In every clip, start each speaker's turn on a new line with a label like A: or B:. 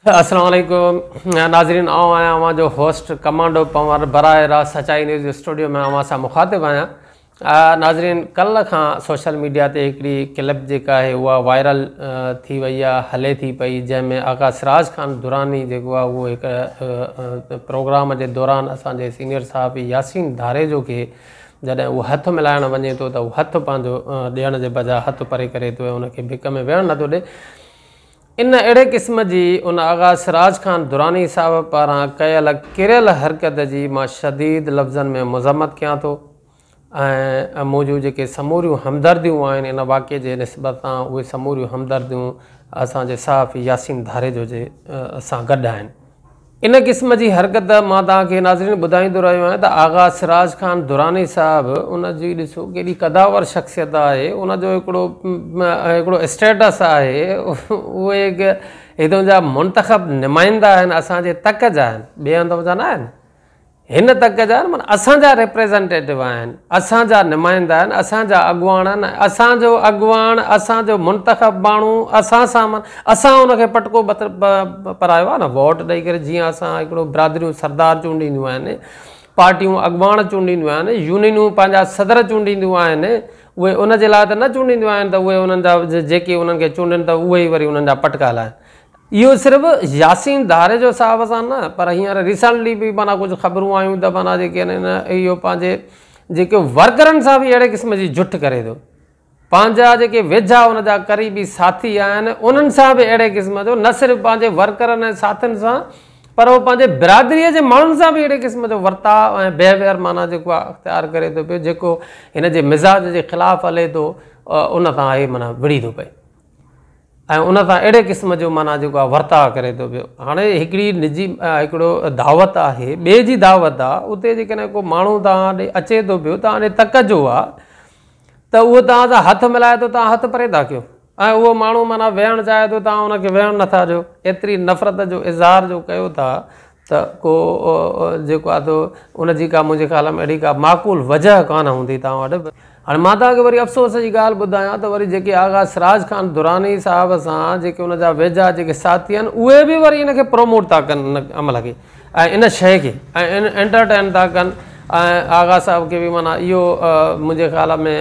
A: السلام عليڪم ناظرين آئون آهيان اوهان جو هوسٽ ڪمانڊو پنور براهه راست سچائي نيوز اسٽوڊيو ۾ اوهان سان مخاطب آهيان. ناظرين ڪلهه کان سوشل ميڊيا تي هڪڙي ڪلپ جيڪا آهي اها وائرل ٿي وئي آهي، هلي ٿي پئي، جنهن ۾ آغا سراج خان دراني جيڪو آهي اهو هڪ پروگرام جي دوران اسان جي سينيئر صحافي ياسين ڌاريجو کي جڏهن اهو هٿ ملائڻ وڃي ٿو ته اهو هٿ پنهنجو ڏيڻ جي بجاء هٿ پري ڪري ٿو ۽ ان کي ڀڪ ۾ ويهڻ نٿو ڏي. ان اهڙي قسم جي ان آغا سراج خان دراني صاحب پاران ڪيل ڪريل حرڪت جي مان شديد لفظن ۾ مذمت ڪيان ٿو ۽ منهنجون جيڪي سموريون همدرديون آهن ان واقعي جي نسبت سان اهي سموريون همدرديون اسان جي صحافي ياسين ڌاريجو جي سان گڏ آهن. ان قسم جي حرڪت مان توهان کي ناظرين ٻڌائيندو رهيو آهيان ته آغا سراج خان دراني صاحب ان جي ڏسو ڪيڏي قداور شخصيت آهي، ان جو هڪڙو هڪڙو اسٽيٽس آهي، اهي هتان جا منتخب نمائندا آهن، اسان جي تڪ جا آهن، ٻئي هنڌ جا نه آهن. هن تڪ جا آهن معنيٰ اسان جا ريپريزنٽيٽو آهن، اسان جا نمائندا آهن، اسان جا اڳواڻ آهن ۽ اسان جو اڳواڻ، اسان جو منتخب ماڻهو اسان سان معنيٰ اسان ان کي پٽڪو پرايو آهي نه ووٽ ڏئي ڪري، جيئن اسان هڪڙو برادريون سردار چونڊينديون آهن، پارٽيون اڳواڻ چونڊينديون آهن، يونينون پنهنجا صدر چونڊينديون آهن، اهي ان جي لاء ته نه چونڊينديون آهن ته اهي انهن جا جيڪي انهن کي چونڊين ته اهي ئي وري انهن جا پٽڪا هلائين. اهو صرف ياسين ڌاريجو صاحب سان نه پر هينئر ريسنٽلي به معنيٰ ڪجهه خبرون آيون ته معنيٰ جيڪي آهن اهو پنهنجي جيڪي ورڪرن سان به اهڙي قسم جي جٺ ڪري ٿو، پنهنجا جيڪي ويجها ان جا قريبي ساٿي آهن انهن سان به اهڙي قسم جو نه صرف پنهنجي ورڪرن ۽ ساٿين سان پر هو پنهنجي برادريء جي ماڻهن سان به اهڙي قسم جو ورتاء ۽ بيهويئر معنيٰ جيڪو آهي اختيار ڪري ٿو پيو جيڪو هن جي مزاج جي خلاف هلي ٿو، ان سان هي معنيٰ وڙهي ٿو پئي. ۽ ان سان اهڙي قسم جو معنيٰ جيڪو آهي ورتاء ڪري ٿو پيو. هاڻي هڪڙي نجي هڪڙو دعوت آهي، ٻئي جي دعوت آهي، اتي جيڪڏهن ڪو ماڻهو توهان ڏي اچي ٿو پيو، توهان ڏي تڪ جو آهي ته اهو توهان سان هٿ ملائي ٿو، توهان هٿ پري ٿا ڪيو ۽ اهو ماڻهو معنيٰ ويهڻ چاهي ٿو، توهان ان کي ويهڻ نٿا ڏيو. ايتري نفرت جو اظهار جو ڪيو ٿا ته ڪو جيڪو آهي سو ان جي ڪا منهنجي خيال ۾ اهڙي ڪا معقول وجهه ڪانه هوندي توهان وٽ. هاڻي مان توهان کي وري افسوس جي ڳالهه ٻڌايان ته وري جيڪي آغا سراج خان دراني صاحب سان جيڪي ان جا ويجها جيڪي ساٿي آهن اهي به وري ان کي پروموٽ ٿا ڪن ان عمل کي ۽ ان شيء کي ۽ انٽرٽين ٿا ڪن ۽ آغا صاحب کي به معنيٰ اهو منهنجي خيال ۾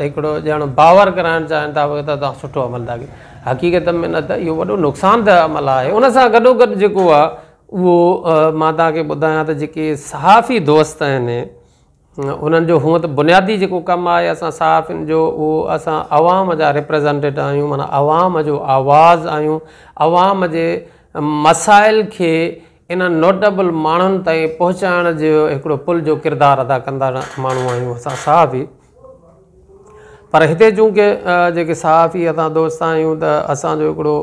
A: هڪڙو ڄڻ باور ڪرائڻ چاهين ٿا ته توهان سٺو عمل ٿا ڪيو. حقيقت ۾ نه ته اهو وڏو نقصان ده عمل آهي. ان سان گڏو گڏ جيڪو آهي اهو مان توهان کي ٻڌايان ته جيڪي صحافي دوست آهن انهن جو هونء ته بنيادي جيڪو ڪم آهي اسان صحافين جو اهو اسان عوام جا ريپريزنٽيٽو آهيون معنيٰ عوام جو آواز آهيون، عوام جي مسائل کي انهن نوٽيبل ماڻهن تائين پهچائڻ جو هڪڙو پل جو ڪردار ادا ڪندڙ ماڻهو آهيون اسان صحافي. پر هتي چونڪه جيڪي صحافي اسان دوست آهيون ته اسان جو هڪڙو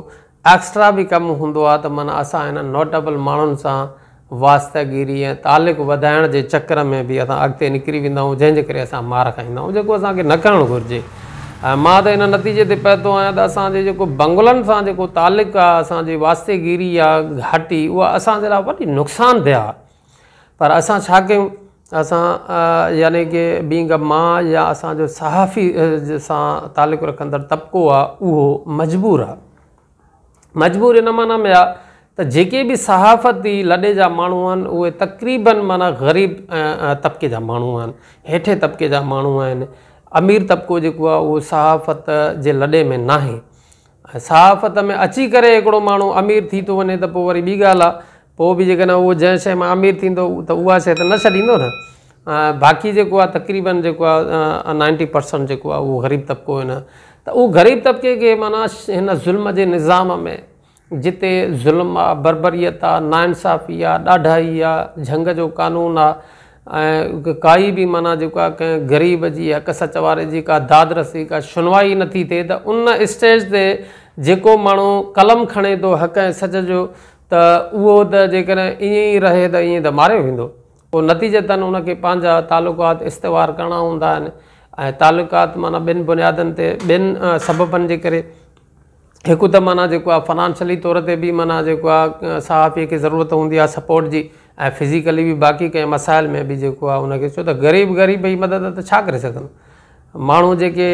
A: ايڪسٽرا به ڪم هوندو آهي ته معنيٰ اسان انهن نوٽيبل ماڻهن سان واسطه گيري ۽ تعلق وڌائڻ جي چڪر ۾ به اسان اڳتي نڪري ويندا آهيون جنهن جي ڪري اسان مار کائيندا آهيون جيڪو اسان کي نه ڪرڻ گهرجي. ۽ مان ته ان نتيجي تي پهتو آهيان ته اسان جي جيڪو بنگلن سان جيڪو تعلق آهي اسان جي واسطي گيري آهي گهاٽي اها اسان جي لاء وڏي نقصان ده آهي. پر اسان ڇا ڪيون اسان يعني ڪه بينگ مان يا اسان جو صحافي سان تعلق رکندڙ طبقو آهي اهو مجبور آهي. مجبور ان معنيٰ ۾ آ ته جيڪي به صحافتي لڏي جا ماڻهو آهن اهي تقريبن معنيٰ غريب طبقي جا ماڻهو آهن، هيٺين طبقي جا ماڻهو آهن. امير طبقو جيڪو آهي اهو صحافت جي لڏي ۾ ناهي ۽ صحافت ۾ اچي ڪري هڪڙو ماڻهو امير ٿي ٿو وڃي ته پوء وري ٻي ڳالهه آ، پوء به جيڪڏهن اهو جنهن شيء مان امير ٿيندو ته اها شيء ته نه ڇڏيندو نه. باقي جيڪو آهي تقريبن جيڪو آهي نائنٽي پرسنٽ جيڪو آهي اهو غريب طبقو هن ته اهو غريب طبقي کي معنيٰ هن ظلم جي نظام ۾ جتي ظلم آ، بربريت آ، ناانصافي آ، ڏاڍائي آ، جهنگ جو قانون آ ۽ ڪائي به معنيٰ جيڪو آ ڪنهن غريب جي حق سچ واري جي ڪا داد رسي ڪا شنوائي نٿي ٿئي ته ان اسٽيج تي جيڪو ماڻهو قلم کڻي ٿو حق ۽ سچ جو ته اهو ته جيڪڏهن ائين ئي رهي ته ائين ته ماريو ويندو. پوء نتيجتاً ان کي پنهنجا تعلقات استوار ڪرڻا هوندا آهن ۽ تعلقات معنيٰ ٻن بنيادن تي ٻن سببن جي ڪري هڪ ته معنيٰ جيڪو آهي فنانشلي طور تي به معنيٰ جيڪو آهي صحافي کي ضرورت هوندي آهي سپورٽ جي ۽ فزيڪلي به باقي ڪنهن مسائل ۾ به جيڪو آهي ان کي ڇو ته غريب غريب جي مدد ته ڇا ڪري سگهندو. ماڻهو جيڪي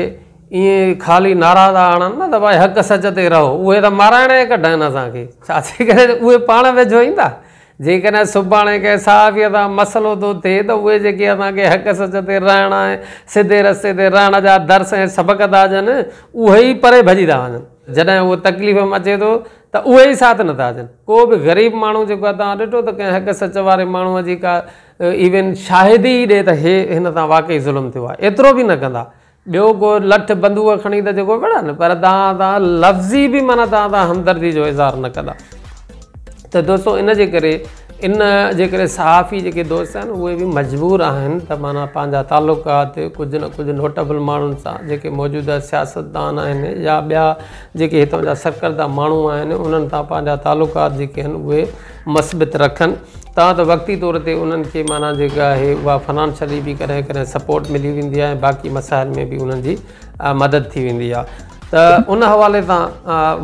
A: ائين خالي نعرا ٿا هڻن نه ته ڀائي حق سچ تي رهو، اهي ته مارائڻ جي ڪڍ آهن اسان کي. ڇا جي ڪري اهي پاڻ ويجهو ايندا؟ جيڪڏهن سڀاڻي ڪنهن صحافيء سان مسئلو ٿو ٿئي ته اهي جيڪي اسان کي حق سچ تي رهڻ ۽ سڌي رستي تي رهڻ جا درس ۽ سبق ٿا ڏين، اهي ئي پري ڀڄي ٿا وڃن. جڏهن اهو تڪليف ۾ اچي ٿو ته اهي ئي ساٿ نٿا ڏين. ڪو به غريب ماڻهو جيڪو آهي توهان ڏٺو ته ڪنهن حق سچ واري ماڻهوء جي ڪا ايون شاهدي ئي ڏي ته هي هن سان واقعي ظلم ٿيو آهي، ايترو به نه ڪندا. ٻيو ڪو لٺ بندوق کڻي ته جيڪو وڙهن پر توهان سان لفظي به معنيٰ توهان سان همدردي جو اظهار نه ڪندا. ته دوستو ان جي ڪري ان جي ڪري صحافي جيڪي دوست آهن اهي به مجبور آهن ته معنيٰ پنهنجا تعلقات ڪجهه نه ڪجهه نوٽبل ماڻهن سان جيڪي موجوده سياستدان آهن يا ٻيا جيڪي هتان جا سرڪرده ماڻهو آهن انهن سان پنهنجا تعلقات جيڪي آهن اهي مثبت رکن تان ته وقتي طور تي انهن کي معنيٰ جيڪا آهي اها فنانشلي به ڪڏهن ڪڏهن سپورٽ ملي ويندي آهي ۽ باقي مسائل ۾ به انهن جي مدد ٿي ويندي آهي ته ان حوالي سان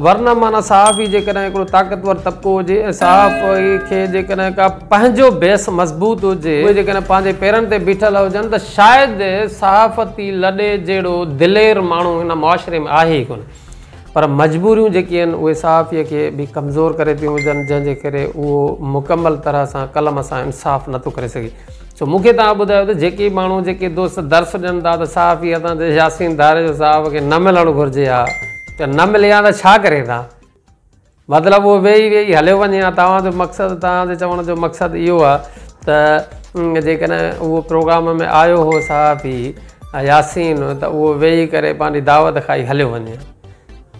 A: ورنه معنيٰ صحافي جيڪڏهن هڪڙو طاقتور طبقو هجي ۽ صحافي کي جيڪڏهن ڪا پنهنجو بيس مضبوط هجي اهي جيڪڏهن پنهنجي پيرن تي بيٺل هجن ته شايد صحافتي لڏي جهڙو دلير ماڻهو هن معاشري ۾ آهي ئي ڪونه. پر مجبوريون جيڪي آهن اهي صحافيء کي به ڪمزور ڪري پيون وجهن جنهن جي ڪري اهو مڪمل طرح سان قلم سان انصاف نٿو ڪري سگهي. سو مون کي توهان ٻڌايو ته جيڪي ماڻهو جيڪي دوست درس ڏين ٿا ته صحافي اسان جي ياسين ڌاريجو صاحب کي نه ملڻ گهرجي ها ته نه ملي ها ته ڇا ڪري ها؟ مطلب اهو ويهي ويهي هليو وڃي ها. توهان جو مقصد توهان جي چوڻ جو مقصد اهو آهي ته جيڪڏهن اهو پروگرام ۾ آيو هو صحافي ياسين ته اهو ويهي ڪري پنهنجي دعوت کائي هليو وڃي ها.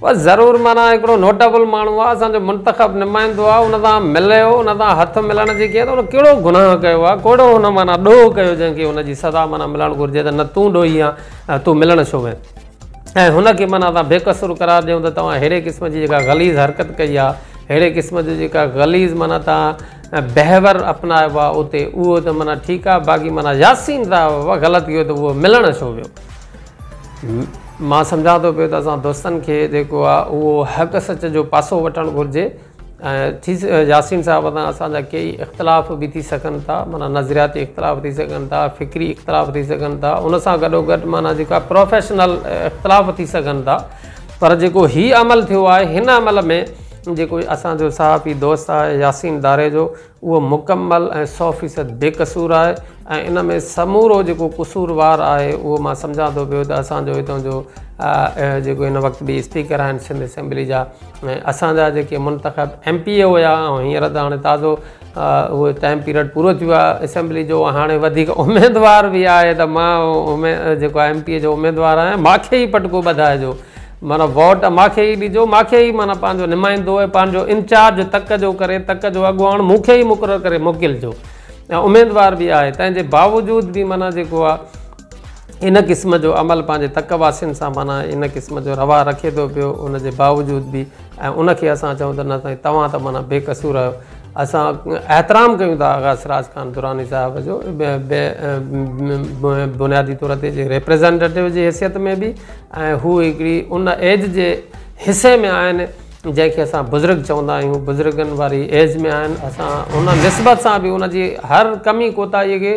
A: بس ضرور معنيٰ هڪڙو نوٽبل ماڻهو آهي اسان جو منتخب نمائندو آهي ان سان مليو ان سان هٿ ملڻ جي ڪيئن ته ان ڪهڙو گناهه ڪيو آهي ڪهڙو هن معنيٰ ڏوهه ڪيو جنهن کي ان جي سزا معنيٰ ملڻ گهرجي ته نه تون ڏوهي آهين تون ملڻ ڇو وئين. ۽ هن کي معنيٰ اسان بي قصور قرار ڏيون ته توهان ههڙي قسم جي جيڪا غليظ حرڪت ڪئي آهي، ههڙي قسم جو جيڪا غليظ معنيٰ توهان بيهيوئر اپنايو آهي اتي اهو ته معنيٰ ٺيڪ آهي باقي معنيٰ ياسين صاحب غلط ڪيو ته اهو ملڻ ڇو ويو؟ مان سمجهان ٿو پيو ته اسان دوستن کي جيڪو آهي اهو حق سچ جو پاسو وٺڻ گهرجي. ۽ ٿي ياسين صاحب سان اسان جا ڪيئي اختلاف به ٿي سگهن ٿا معنيٰ نظرياتي اختلاف ٿي سگهن ٿا فڪري اختلاف ٿي سگهن ٿا ان سان گڏو گڏ معنيٰ جيڪا پروفيشنل اختلاف ٿي سگهن ٿا پر جيڪو هي عمل ٿيو آهي هن عمل ۾ جيڪو اسان جو صحافي دوست آهي ياسين ڌاريجو اهو مڪمل ۽ 100% بي قصور آهي ۽ ان ۾ سمورو جيڪو قصوروار آهي اهو مان سمجهان ٿو پيو ته اسان جو هتان جو جيڪو هن وقت به اسپيڪر آهن سنڌ اسيمبلي جا ۽ اسان جا جيڪي منتخب ايم پي اي هيا ۽ هينئر ته هاڻي تازو اهو ٽائيم پيريڊ پورو ٿي ويو آهي اسيمبلي جو هاڻي وڌيڪ اميدوار به آهي ته مان جيڪو ايم پي اي جو اميدوار آهيان ماکي ئي پٽڪو ٻڌائجو معنيٰ ووٽ مان کي ئي ڏجو، مان کي ئي معنيٰ پنهنجو نمائندو ۽ پنهنجو انچارج تڪ جو ڪري تڪ جو اڳواڻ مون کي ئي مقرر ڪري موڪلجو ۽ اميدوار به آهي تنهن جي باوجود به معنيٰ جيڪو آهي ان قسم جو عمل پنهنجي تڪ واسين سان معنيٰ ان قسم جو روا رکي ٿو پيو ان جي باوجود به ۽ ان کي اسان چئون ته نه سائين توهان ته معنيٰ بي قصور آهيو اسان احترام ڪيون ٿا آغا سراج خان دراني صاحب جو بنيادي طور تي جي ريپريزنٽيٽو جي حيثيت ۾ به ۽ هو هڪڙي ان ايج جي حصي ۾ آهن جنهن کي اسان بزرگ چوندا آهيون بزرگن واري ايج ۾ آهن اسان ان نسبت سان به ان جي هر ڪمي ڪوتاهي کي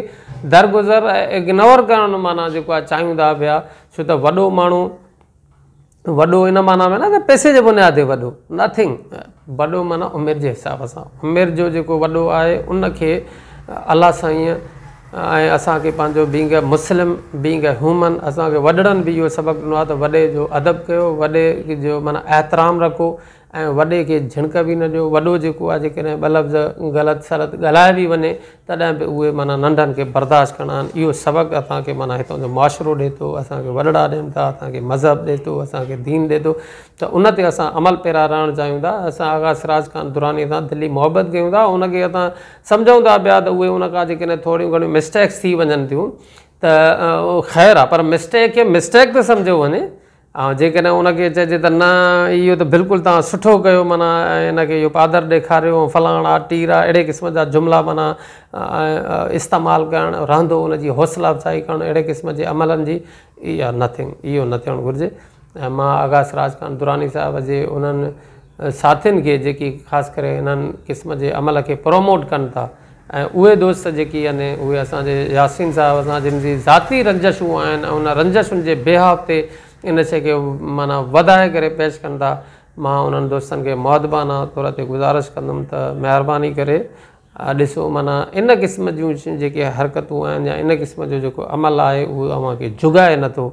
A: درگذر ۽ اگنور ڪرڻ معنيٰ جيڪو آهي چاهيون ٿا پيا ڇو ته وڏو ماڻهو وڏو ان معنيٰ ۾ نه ته پئسي جي بنياد تي وڏو نٿنگ وڏو معنيٰ عمر جي حساب سان عمر جو جيڪو وڏو آهي ان کي الله سائينء ۽ اسان کي پنهنجو being a Muslim being a human اسان کي وڏڙن به اهو سبق ڏنو آهي ته وڏي جو ادب ڪيو وڏي جو معنيٰ احترام رکو ۽ وڏي کي جهڻڪ به نه ڏيو وڏو جيڪو آهي جيڪڏهن ٻه لفظ غلط سلط ڳالهائي به وڃي تڏهن به اهي معنيٰ ننڍن کي برداشت ڪرڻا آهن اهو سبق اسان کي معنيٰ هتان جو معاشرو ڏئي ٿو اسان کي وڏڙا ڏين ٿا اسان کي مذهب ڏئي ٿو اسان کي دين ڏئي ٿو ته ان تي اسان عمل پيرا رهڻ چاهيون ٿا اسان آغا سراج خان دراني سان دلي محبت ڪيون ٿا ان کي اسان سمجهون ٿا پيا ته اهي ان کان جيڪڏهن ٿوريون گهڻيون مسٽيڪس ٿي وڃن ٿيون ته خير آهي پر مسٽيڪ کي مسٽيڪ ته سمجهيو وڃي ۽ جيڪڏهن ان کي چئجي ته نه اهو ته بلڪل توهان سٺو ڪيو معنيٰ ان کي اهو پادر ڏيکاريو ۽ فلاڻ آ ٽير آ اهڙي قسم جا جملا معنيٰ استعمال ڪرڻ رهندو ان جي حوصلا افزائي ڪرڻ اهڙي قسم جي عملن جي اها نه ٿيڻ اهو نه ٿيڻ گهرجي ۽ مان آغا سراج خان دراني صاحب جي انهن ساٿين کي جيڪي خاص ڪري انهن قسم جي عمل کي پروموٽ ڪن ٿا ۽ اهي دوست جيڪي يعني اهي اسان جي ياسين صاحب سان جن جي ذاتي رنجشون آهن ۽ ان رنجشن جي بيهاف تي ان شيء کي معنيٰ وڌائي ڪري پيش ڪن ٿا. مان انهن دوستن کي مؤدبانه طور تي گذارش ڪندم ته مهرباني ڪري ڏسو معنيٰ ان قسم جون جيڪي حرڪتون آهن يا ان قسم جو جيڪو عمل آهي اهو اوهان کي جڳائي نٿو.